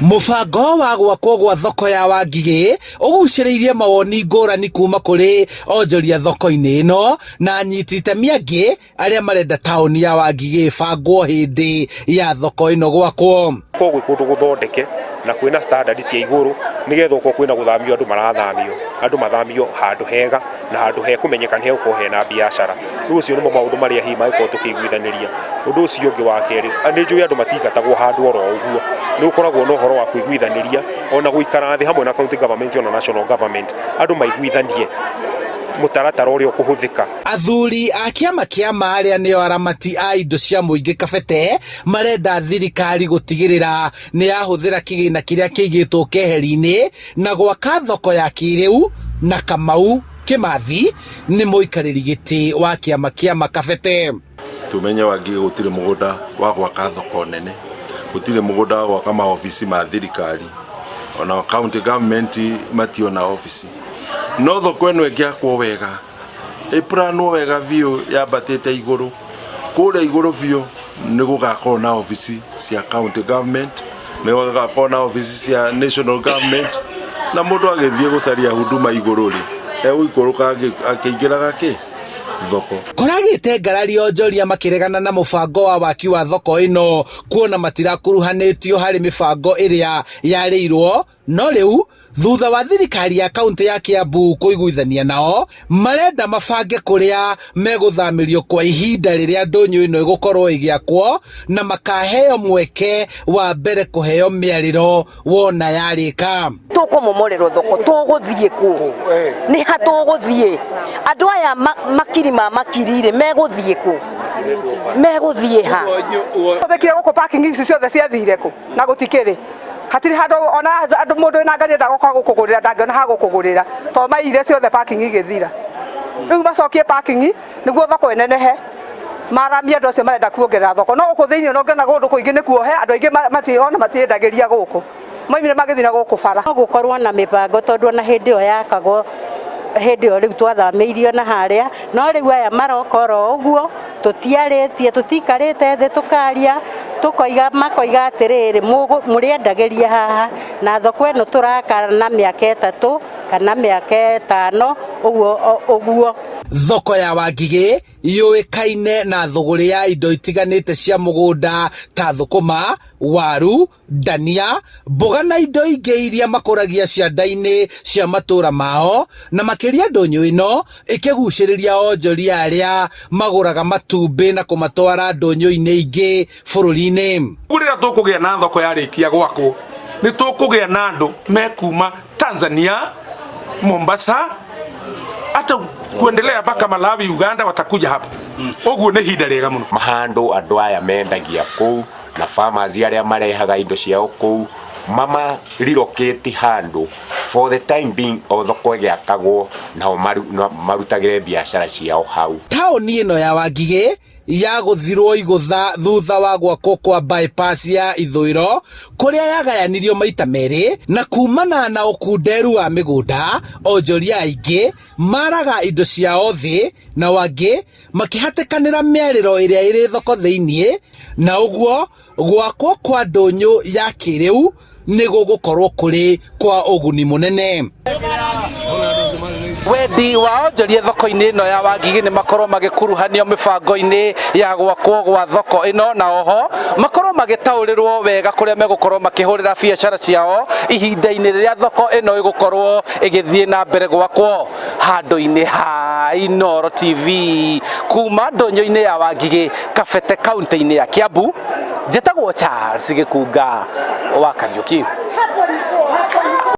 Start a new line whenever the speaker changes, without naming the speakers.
Mũbango wa gwakwo gwa thoko ya Wangigĩ ũgucĩrĩirie mawoni ngũrani kuma kũrĩ onjoria thoko-inĩ ĩno na anyiti itemi angĩ arĩa marenda taũni ya Wangigĩ ĩbangwo hĩndĩ ya thoko ĩno gwakwo.
Korwo gwĩ kũndũ gũthondeke na kwĩna standard cia igũrũ nĩgetha okorwo kwĩna gũthamio andũ marathamio, andũ mathamio handũ hega na handũ hekũmenyeka nĩ hegũkorwo hena biacara. Rĩu ũcio nĩmo maũndũ marĩa hihi mangĩkorwo tũkĩiguithanĩria. Ũndũ ũcio ũngĩ wa kerĩ, nĩ njũĩ andũ matingatagwo handũ oro ũguo, nĩ gũkoragwo na ũhoro wa kũiguithanĩria ona gũikara thĩ hamwe na county government ona national government, andũ maiguithanie mũtaratara ũrĩa ũkũhũthĩka.
Athuri a kĩama kĩa ma arĩa nĩo aramati a indo cia mũingĩ Kabete marenda thirikari gũtigĩrĩra nĩ yahũthĩra kĩgĩna kĩrĩa kĩigĩtwo keheri-inĩ na gwaka thoko ya kĩrĩu na Kamau Kĩmathi nĩ mũikarĩri gĩtĩ wa kĩama kĩa ma Kabete.
Tumenye Wangigĩ gũtirĩ mũgũnda wa gwaka thoko nene, gũtirĩ mũgũnda wa gwaka maobici ma thirikari, ona county government mationa obici. No thoko ĩno ĩngĩakwo wega, ĩplanwo wega biũ yambatĩte igũrũ, kũrĩa igũrũ biũ nĩ gũgakorwo na obici cia county government, nĩ gũgakorwo na obici cia national government, na mũndũ agĩthiĩ gũcaria huduma igũrũ rĩ, egũikũrũka akĩingĩraga kĩ? Thoko.
Kũragĩte ngarari onjoria makĩregana na mũbango wa waki wa thoko ĩno kuona matirakuruhanĩtio harĩ mĩbango ĩrĩa yarĩirwo, no rĩu thutha wa thirikari ya kaunti ya Kiambu kũiguithania nao marenda mabange kũrĩa megũthamĩrio kwa ihinda rĩrĩa ndũnyũ ĩno ĩgũkorwo ĩgĩakwo na makaheo mweke wa mbere kũheo mĩarĩro wona yarĩka.
Tũkũmomorerwo thoko tũgũthiĩ kũ? Nĩ ha tũgũthiĩ? Andũ aya makiri ma makiri rĩ megũthiĩ kũ? Megũthiĩ ha?
Thekire gũkũ parking ici ciothe ciathire kũ? Na gũtikĩrĩ hatirĩ handũ ona andũ mũndũ wĩna ngari enda gũka gũkũgũrĩra ndangĩona ha gũkũgũrĩra tondũ maiyire ciothe parking igĩthira. Rĩu macokie parking nĩguo thoko ĩnenehe maramie andũ acio marenda kuongerera thoko no gũkũ thĩinĩ ona ũngĩona kũndũ kũingĩ nĩ kuohe andũ aingĩ ona matiendagĩria gũkũ maumire magĩthiĩ na gũkũ bara.
No gũkorwo na mĩbango tondũ ona hĩndĩ ĩyo yakagwo hĩndĩ ĩyo rĩu twathamĩirio na harĩa no rĩu aya maroka oro ũguo tũtiarĩtie tũtikarĩte thĩ tũkaria tũkoiga makoiga atĩrĩrĩ mũrĩendagĩria haha na thoko ĩno tũraka na mĩaka 3 kana mĩaka 5 ũguo ũguo.
Thoko ya Wangigĩ yũĩkaine na thũgũrĩ ya indo itiganĩte cia mũgũnda ta thũkũma, waru, ndania, mboga na indo ingĩ iria makũragia cianda-inĩ cia matũra mao, na makĩria ndũnyũ ĩno ĩkĩgucĩrĩria onjoria arĩa magũraga matumbĩ na kũmatwara ndũnyũ-inĩ ingĩ bũrũri-inĩ.
Rĩrĩa tũkũgĩa na thoko yarĩkia gwakwo nĩ tũkũgĩa na andũ mekuma Tanzania, Mombasa, hata kuendelea mpaka Malawi, Uganda watakuja hapa. Ũguo nĩ ihinda rĩega mũno.
Mahandũ andũ aya mendagia kũu na farmers arĩa marehaga indo ciao kũu mama relocate handũ for the time being o thoko ĩgĩakagwo nao marutagĩre biacara ciao hau.
Taũni ĩno ya Wangigĩ yagũthirwo igũtha thutha wa gwakwo kwa bypass ya ithũĩro kũrĩa yagayanirio maita merĩ na kumana na ũkunderu wa mĩgũnda onjoria aingĩ maraga indo ciao thĩ na angĩ makĩhatĩkanĩra mĩarĩro ĩrĩa ĩrĩ thoko thĩinĩ na ũguo gwakwo kwa ndũnyũ ya kĩrĩu nĩ gũgũkorwo kũrĩ kwa ũguni mũnene. Wendi wa onjoria thoko-inĩ ĩno ya Wangigĩ nĩ makorwo magĩkuruhanio mĩbango-inĩ ya gwakwo gwa thoko ĩno na oho makorwo magĩtaũrĩrwo wega kũrĩa megũkorwo makĩhũrĩra biacara ciao ihinda-inĩ rĩrĩa thoko ĩno ĩgũkorwo ĩgĩthiĩ na mbere gwakwo handũ-inĩ ha Inooro TV kuma ndũnyũ-inĩ ya Wangigĩ Kabete kaunti-inĩ ya Kiambu. Njĩtagwo Charles Gĩkunga wa Kariũki.